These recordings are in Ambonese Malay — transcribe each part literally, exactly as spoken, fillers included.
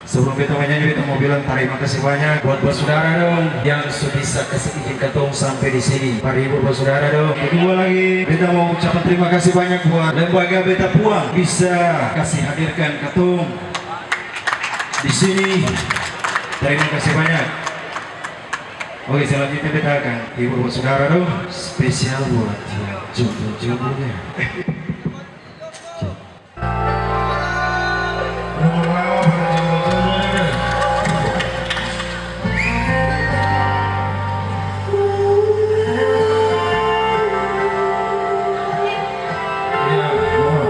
Sebelum beta manyanyi, beta mau bilang tarima kasih banyak buat basudara dong yang su bisa kasi izin katong sampe di sini. Parhibur basudara dong. Kedua lagi, beta mau ucapan terima kasih banyak buat lembaga Beta Puang bisa kasi hadirkan katong di sini. Tarima kasih banyak. Oke, selanjutnya beta akan hibur basudara dong. Spesial buat yang jomblo-jomblo ya. Nomor rawa para jomblo-jomblo ini. Ya, nomor.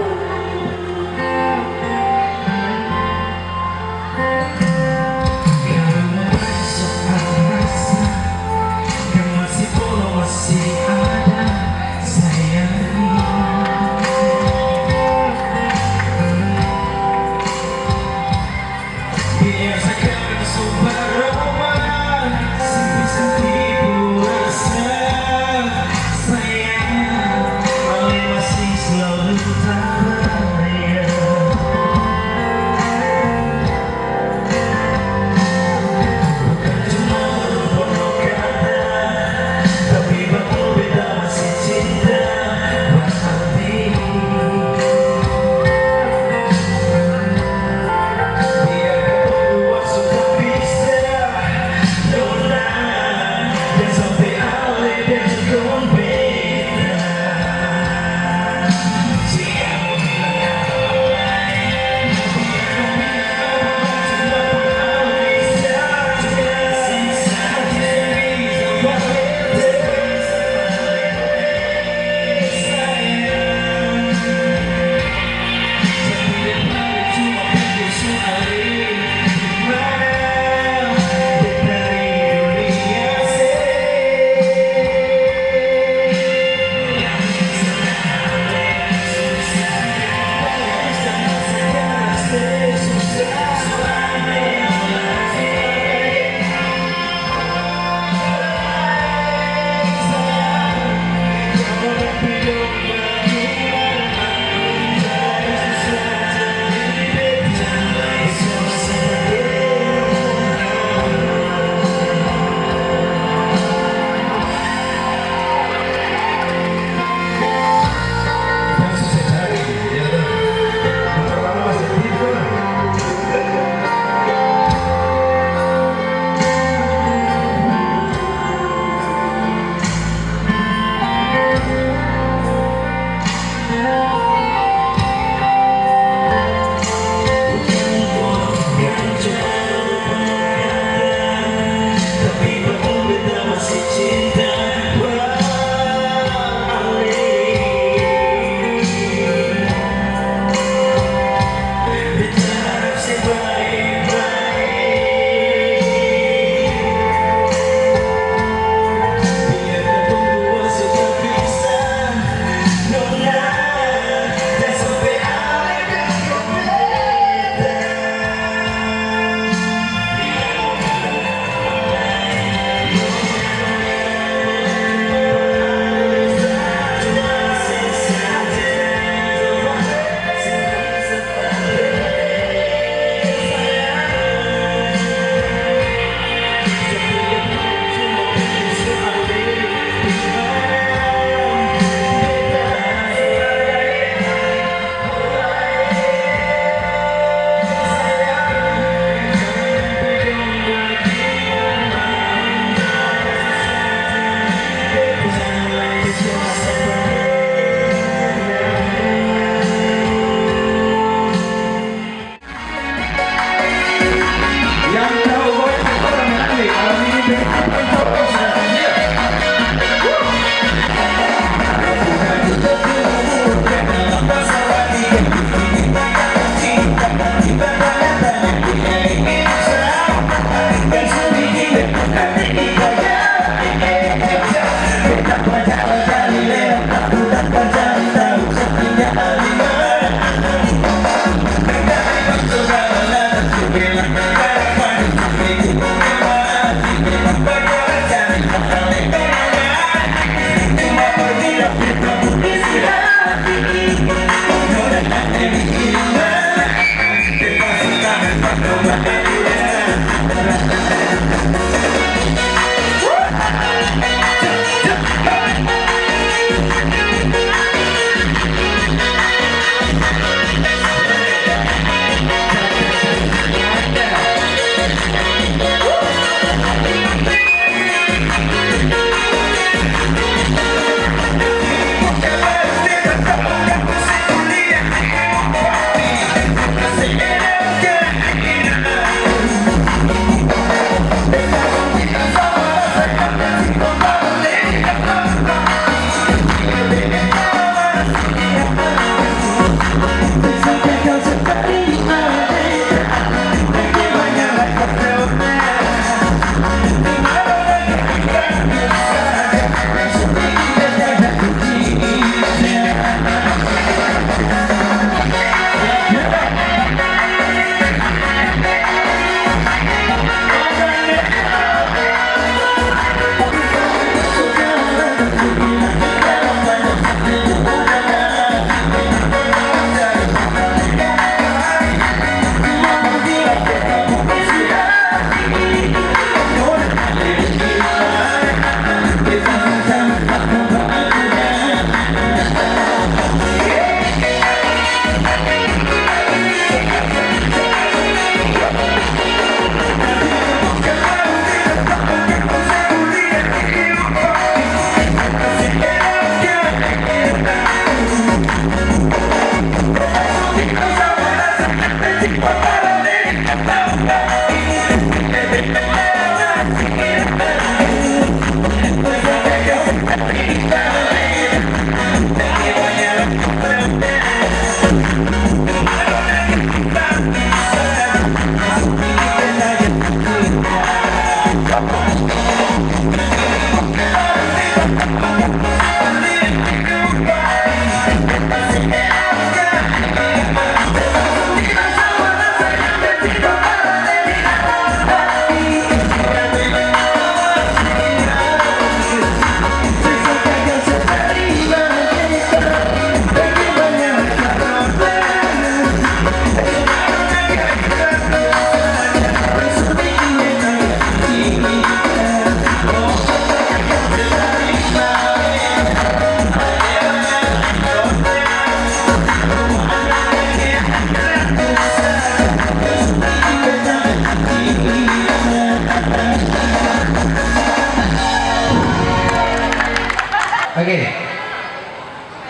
Oke.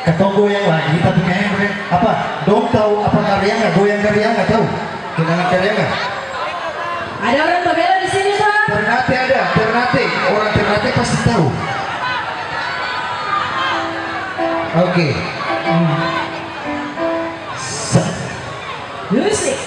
Katong goyang lagi, tapi kayaknya goyang apa? Dong tau apa Karianga, goyang Karianga tau? Kenangan Karianga? Ada orang babela di sini, Pak? Ternate ada, Ternate. Orang Ternate pasti tau. Oke. Hmm. Sa- Musik.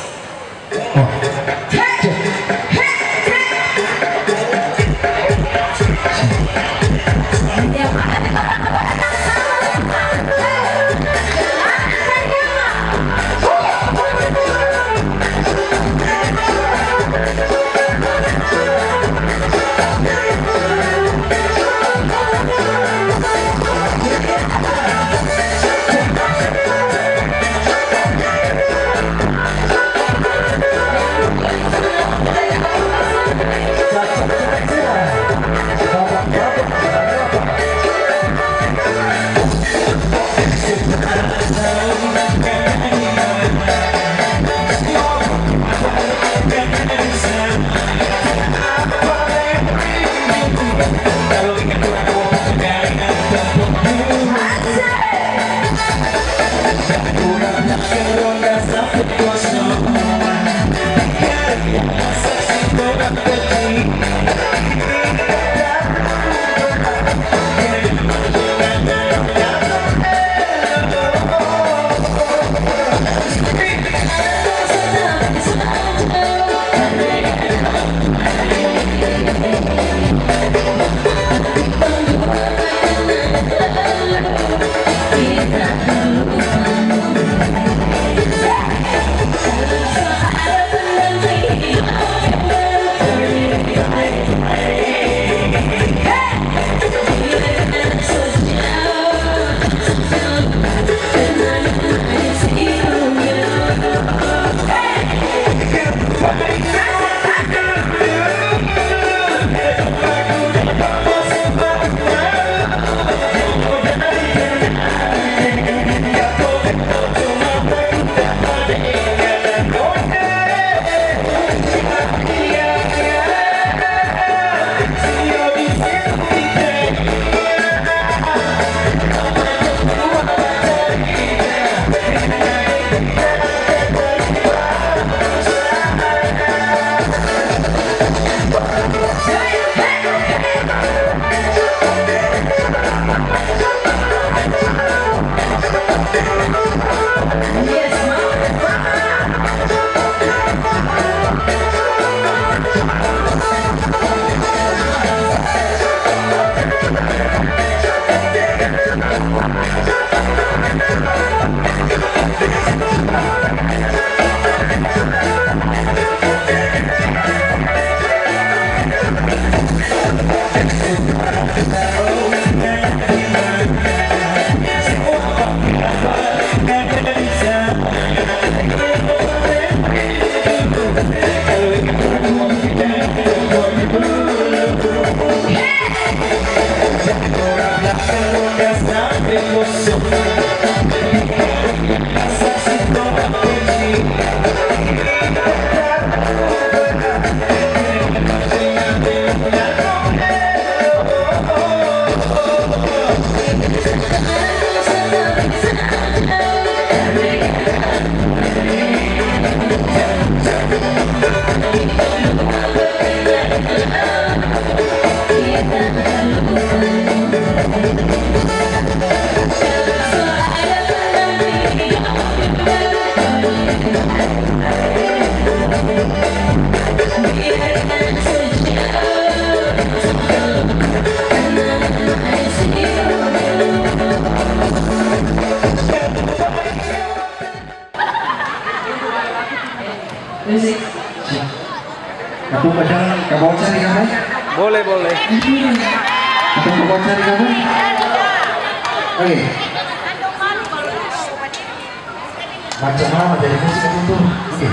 Musik. Katong bajalang ka bawah cari kamu? Boleh, boleh. Katong ka bawah cari kamu? Oke. Macam mana jadi musik itu tuh? Oke.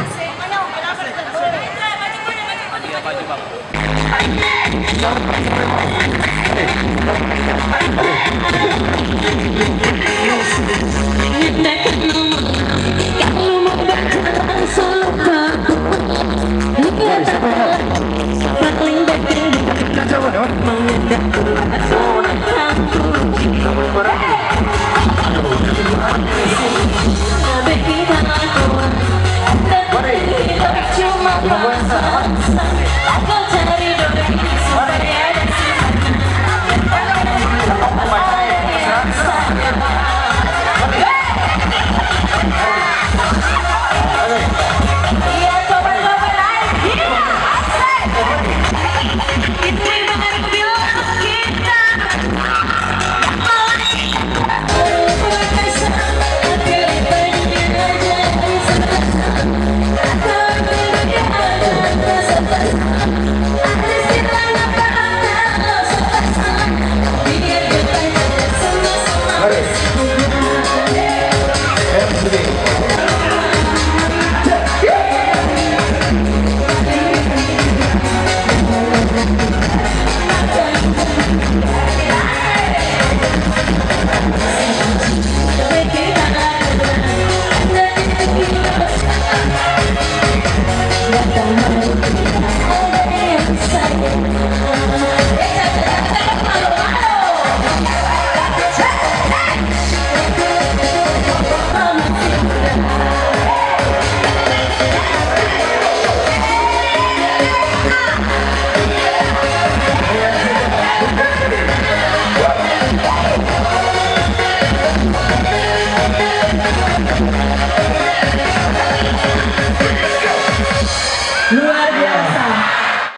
Luar biasa.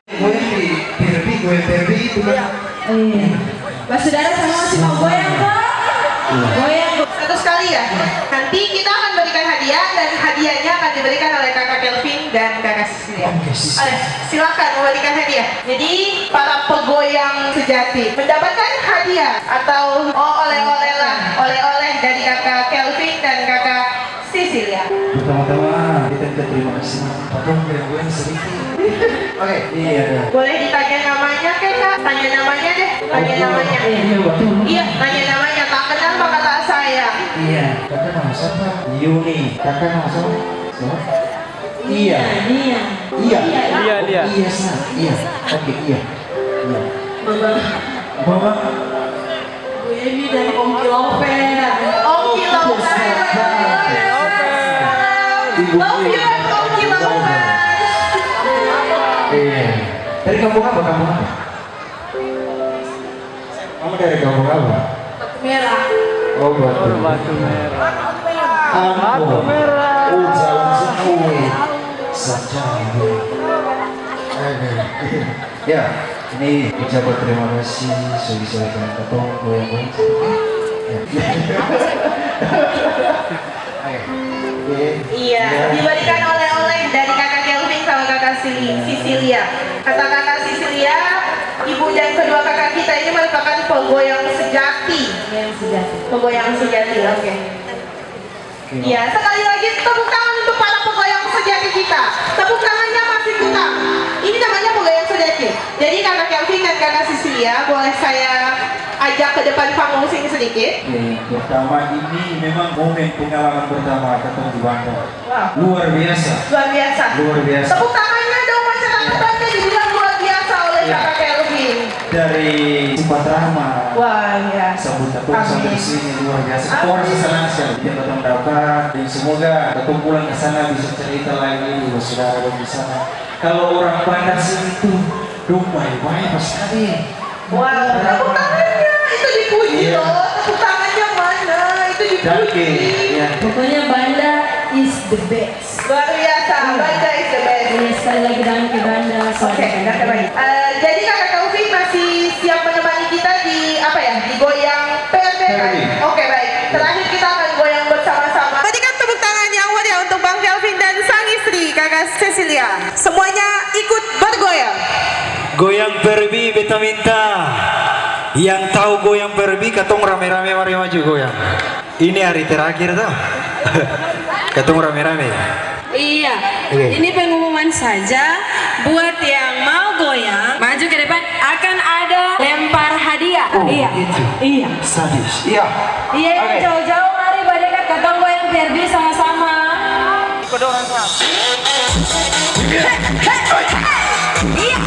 Goyang di P R B, goyang P R B itu kan. Iya. Basudara samua masih mau goyang, to? Iya. Goyang, go-, satu sekali ya. Nanti kita akan berikan hadiah dan hadiahnya akan diberikan oleh Kakak Kelvin dan Kakak Sisilia. Oke, Sisi. Oke, silakan memberikan hadiah. Jadi, para pegoyang sejati mendapatkan hadiah atau, oh, oleh-oleh lah, oleh-oleh dari Kakak Kelvin dan Kakak Sisilia. Pertama-tama, kita minta terima kasih. Padahal goyang-goyang sedikit. Oke, iya, iya. Boleh ditanya namanya, Kak? Tanya namanya deh, tanya namanya. Iya, betul. Iya, tanya namanya. Tak kenal maka tak sayang. Iya, kakak nama siapa? Yuni. Kakak nama siapa? Siapa? Iya. Iya, Nia. Iya. Iya, Nia. Oh, iya, sa. Iya. Oke, iya. Iya. Mama. Mama. Bu Emi dari Ongki Lover. Ongki Lover. Ibu Love you, Ongki Lover. Iya. Dari kampung apa? Kampung apa? Mama dari kampung apa? Batu Merah. Oh, Batu Merah. Ampun. Batu Merah. Oh, jauh sekali. Sajauh. Aduh. Ya, ini ucapan terima kasih, so bisa dengan katong goyang-goyang sedikit. Ya. Oke. Iya, iya. Diberikan oleh-oleh dari Kakak Kelvin sama Kakak Sili-, Sisilia. Kata Kakak Sisilia, ibu dan kedua kakak kita ini merupakan pegoyang sejati. Pegoyang sejati. Pegoyang sejati, oke. Iya, sekali lagi tepuk tangan untuk para pegoyang sejati kita. Tepuk tangannya masih kurang. Ini namanya pegoyang sejati. Jadi, Kakak Kelvin dan Kakak Sisilia, boleh saya ajak ke depan panggung sini sedikit? Oke, yang pertama ini memang momen pengalaman pertama katong di Banda. Wow. Luar biasa. Luar biasa. Luar biasa. Tepuk tangannya dong, masyarakat Banda dibilang luar biasa oleh Kakak Kelvin. Dari Sipatrama. Wah, iya. Sambut katong sampai di sini, luar biasa. Amin. Katong rasa sanang sekali. Biar katong dapat, dan semoga katong pulang ke sana bisa cerita lagi, saudara dong di sana. Kalau orang Banda sini tuh, dong bae-bae paskali. Wah, tepuk tangannya, itu dipuji loh. Tepuk tangannya mana? Itu dipuji. Danke, ya. Pokoknya Banda is the best. Luar biasa, Banda is the best. Iya, sekali lagi danke Banda. Oke, danke banyak. Eh, jadi Kakak Taufik masih siap menemani kita di, apa ya, di goyang P R B, kan? P R B. Oke, baik. Terakhir kita akan goyang bersama-sama. Berikan tepuk tangan yang meriah untuk Bang Kelvin dan sang istri, Kakak Cecilia, semuanya ikut bergoyang. Goyang Perbi, beta minta yang tahu goyang Perbi, katong rame-rame mari maju goyang. Ini hari terakhir tuh. Katong rame-rame. Iya. Oke. Ini pengumuman saja buat yang mau goyang, maju ke depan. Akan ada lempar hadiah. Oh, iya. Begitu. Iya. Sadis. Iya. Iya, yang jauh-jauh mari badekat, katong goyang Perbi sama-sama. Iko dorang sa. Iya, iya, iya.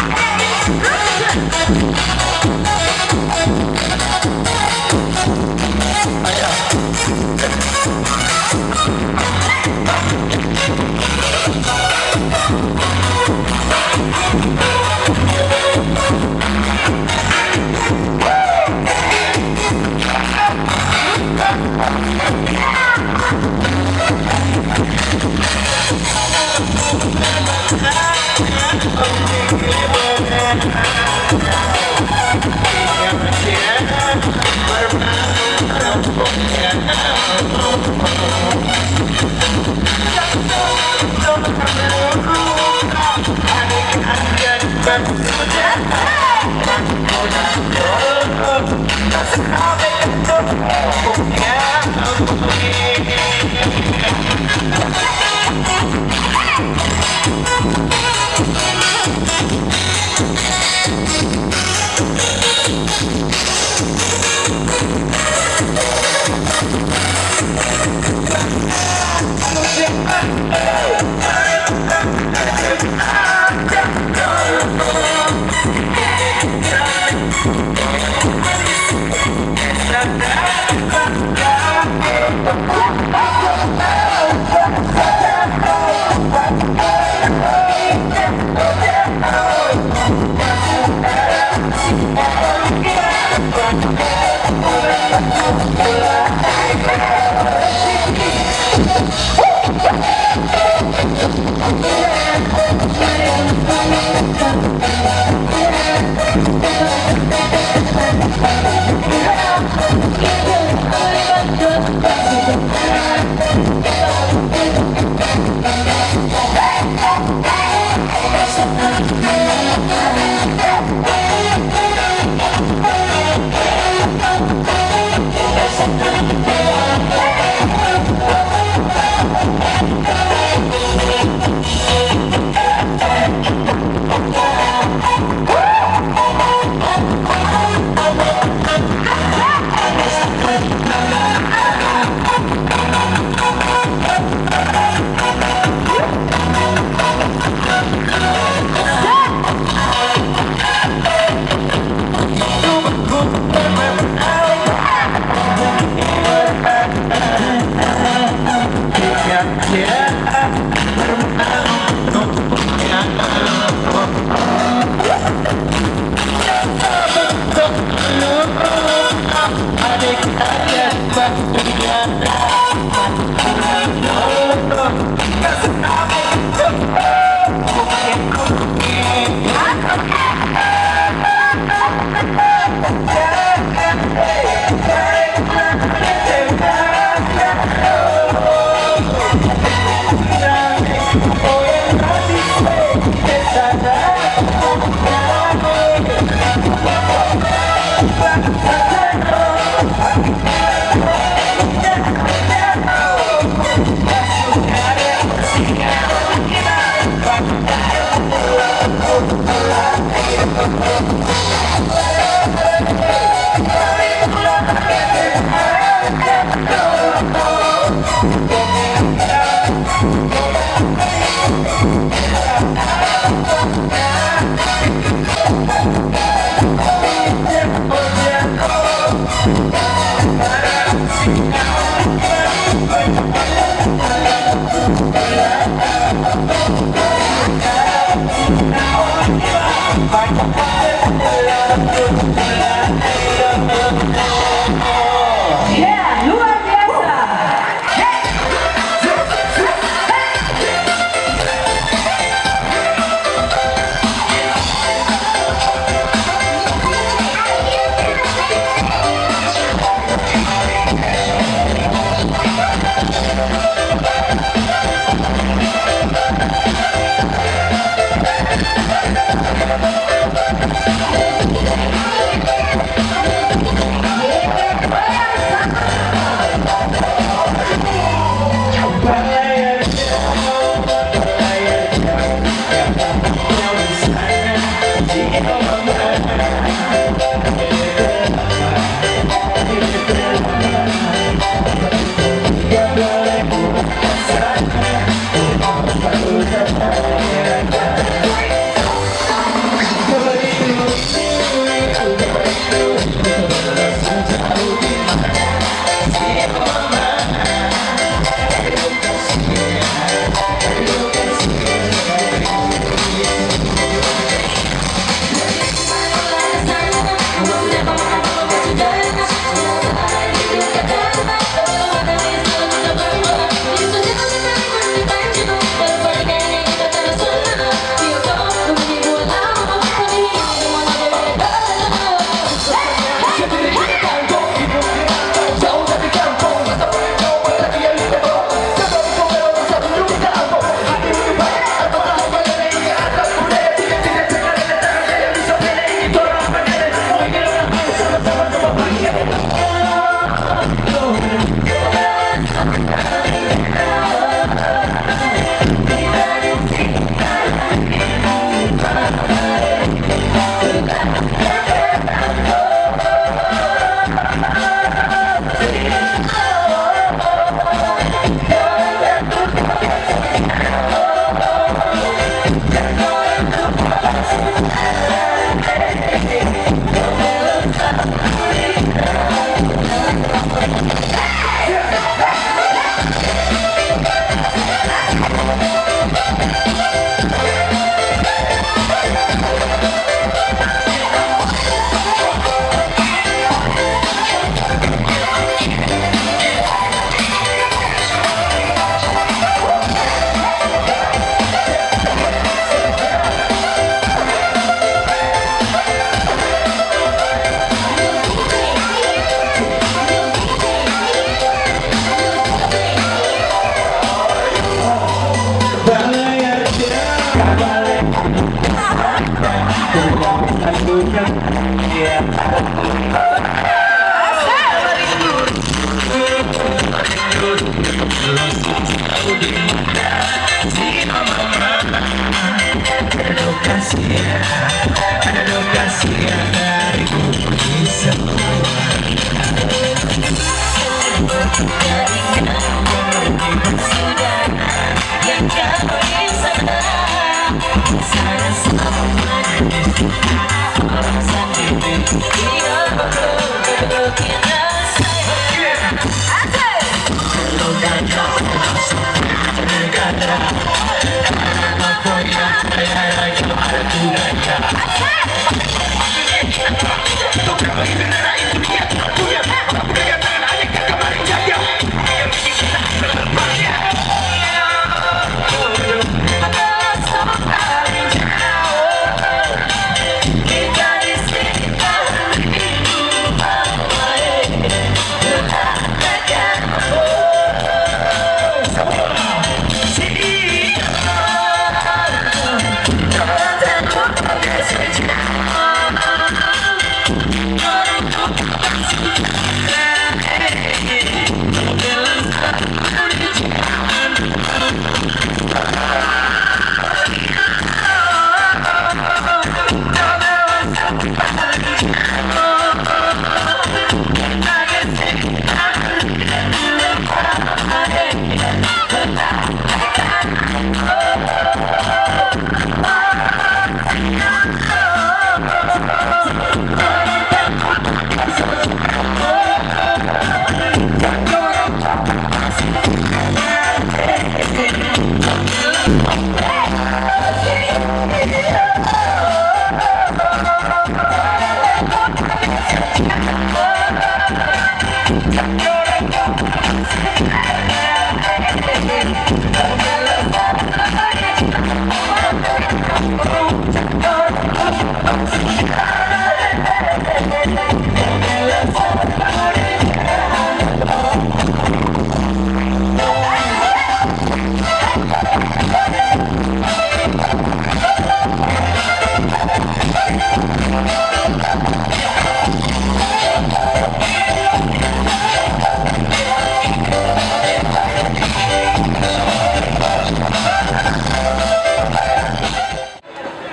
Ya, luar biasa.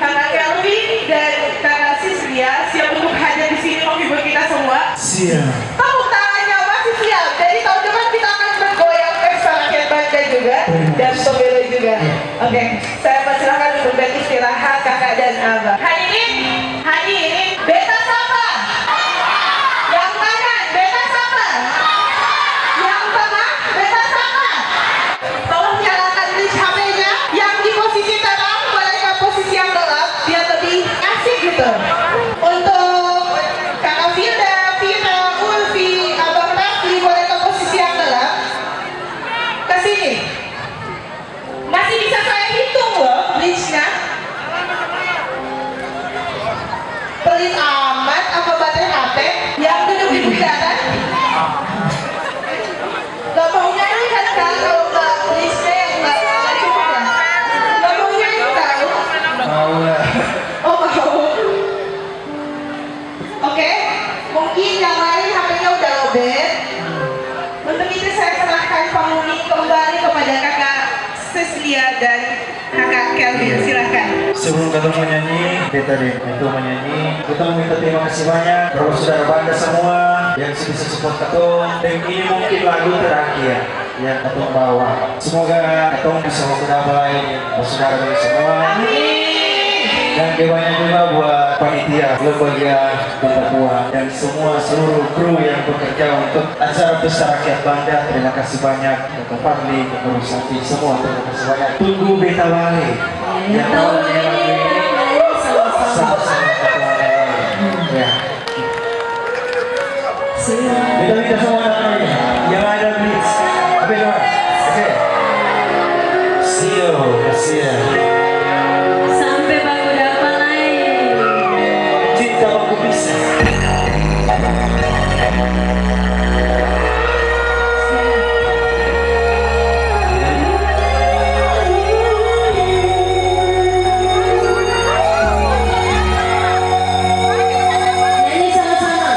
Kakak Kelvin dan Kakak Sislia siap untuk hadir di sini menghibur kita semua. Siap. Tepuk tangannya masih siap. Jadi tahun depan kita akan bergoyang pesta rakyat Banda juga dan pembela juga. Iya. Oke, saya persilakan untuk beristirahat, Kakak dan Abah. Hadirin, hadirin, beta sapa? Yang kanan, beta sapa? Yang tengah, beta sapa? Tolong nyalakan bridge H P-nya. Yang di posisi terang, boleh ke posisi yang gelap, biar lebih asik gitu. Untuk Kakak Firda, Vira, Ulfi, Abang Rafli, boleh ke posisi yang gelap. Ke sini. Masih bisa saya hitung loh, bridge-nya. Pelit amat, apa baterai H P? Yang duduk di bundaran? Gak mau nyanyi kan, Kak, kalau nggak bridge-nya yang nggak, nggak cukup ya? Gak mau nyanyi, Kak? Mau lah. Oh, mau. Oke, mungkin yang lain H P-nya udah lowbat. Untuk itu saya serahkan panggung ini kembali kepada Kakak Cecilia dan Kakak Kelvin. Iya. Silakan. Sebelum katong manyanyi, beta deng itu manyanyi, katong minta terima kasih banyak kepada saudara banda semua yang su bisa support katong. Dan ini mungkin lagu terakhir yang katong bawa. Semoga katong bisa baku dapa lai deng basudara dong semua. Amin. Dan lebih banyak juga buat panitia, lebih bahagia tempat tua, dan semua seluruh kru yang bekerja untuk acara Pesta Rakyat Banda. Terima kasih banyak, Kaka Fadli, Kaka Rusati, semua terima kasih banyak. Tunggu beta bale. Ya, tahu beta bale. Sama-sama. Sama-sama beta bale. Ya. Beta minta semua anak lagi yang ada blitz. Oke, coba. Oke. Sio, sio. Sampai baku dapa lai. Cinta baku bisa. Nyanyi sama-sama.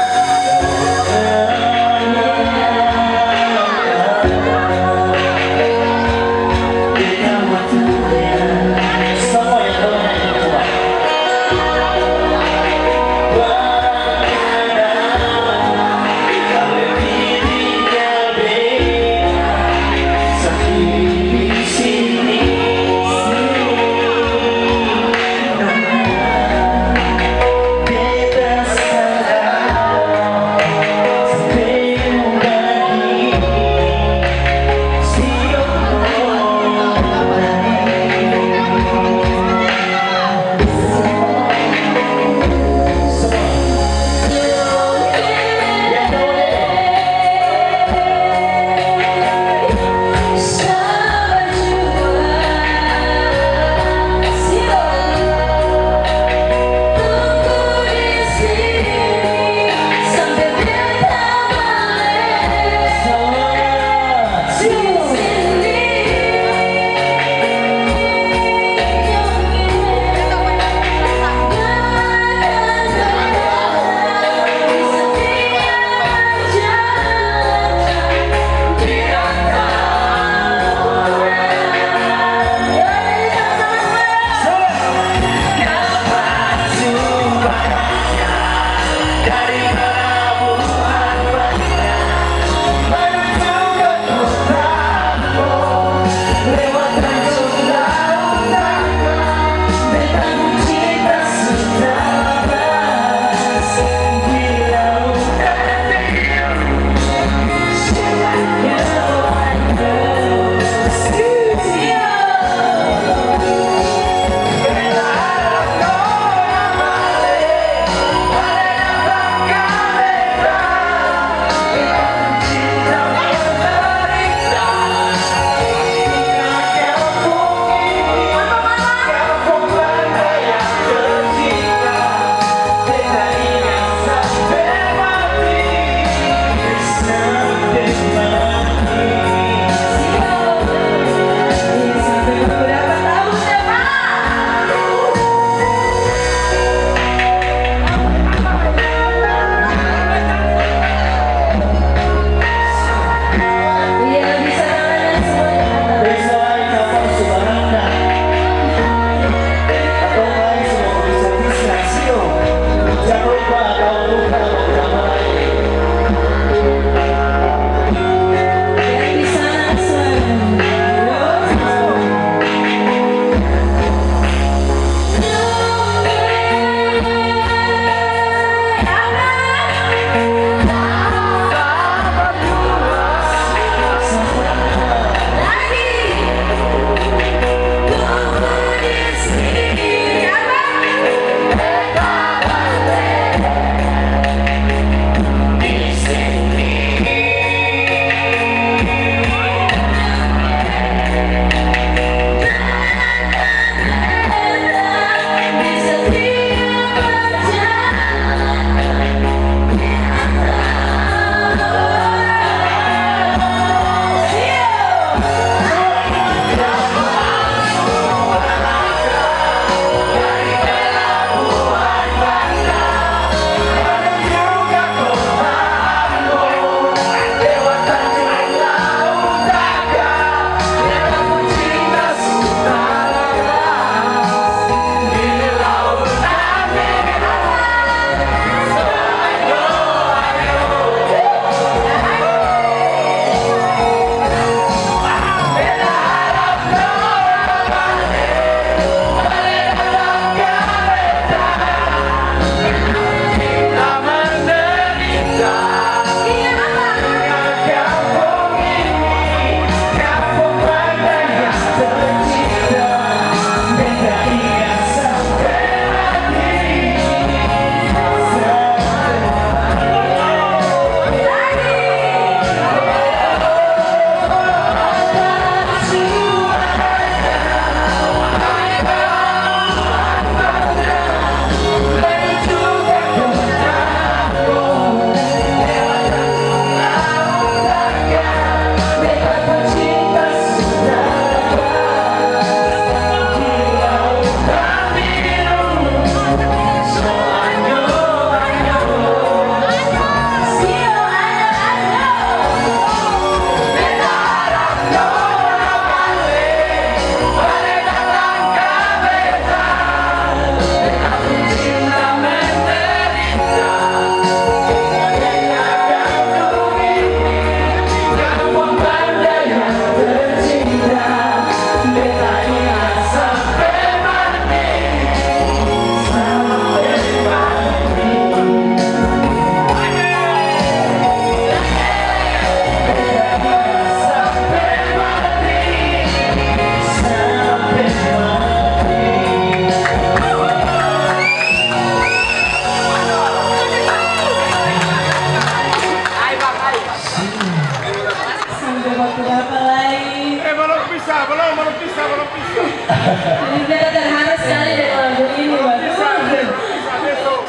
Jadi beta terharu sekali dengan lagu ini, Bapak.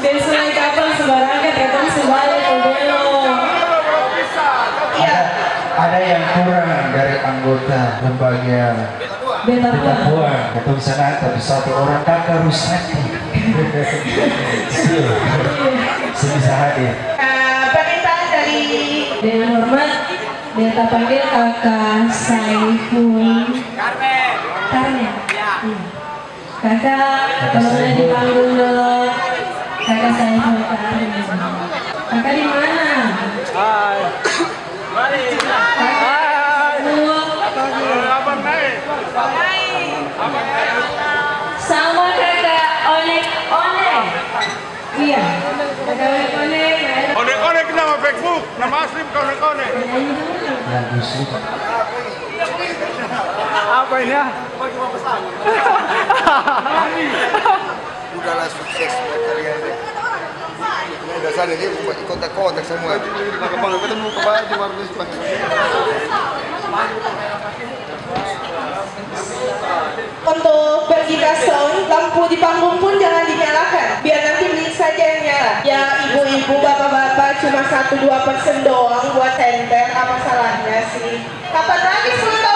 Dia sudah kapal sebarangkat, katong sebalik, Belo. Iya. Ada, ada yang kurang dari anggota lembaga Beta Puang. Katong sanang, tapi satu orang, Kaka Rusnati. Sudah. Sudah bisa hadir. Ah, permintaan dari. Dengan hormat, beta panggil Kaka Saiful Karmen. Iya. Kaka, tolong di panggung dulu. Kaka Saiful Karmen. Kaka di mana? Hai. Mari. Hai. Sama Kaka Onek Onek. Iya. Kaka Onek Onek. Onek Onek nama Facebook, nama asli bukan Onek Onek. Bagus. Apa ini, ah? Udahlah, sukses buat kalian deh. Udah sana, dia kontak-kontak semua. Pakai panggung, kita mau ke baju baru besok. Untuk Bergita Sound, lampu di panggung pun jangan dinyalakan. Biar nanti mic saja yang nyala. Ya, ibu-ibu, bapak-bapak, cuma satu dua persen doang buat senter. Apa salahnya sih? Kapan lagi sepuluh tahun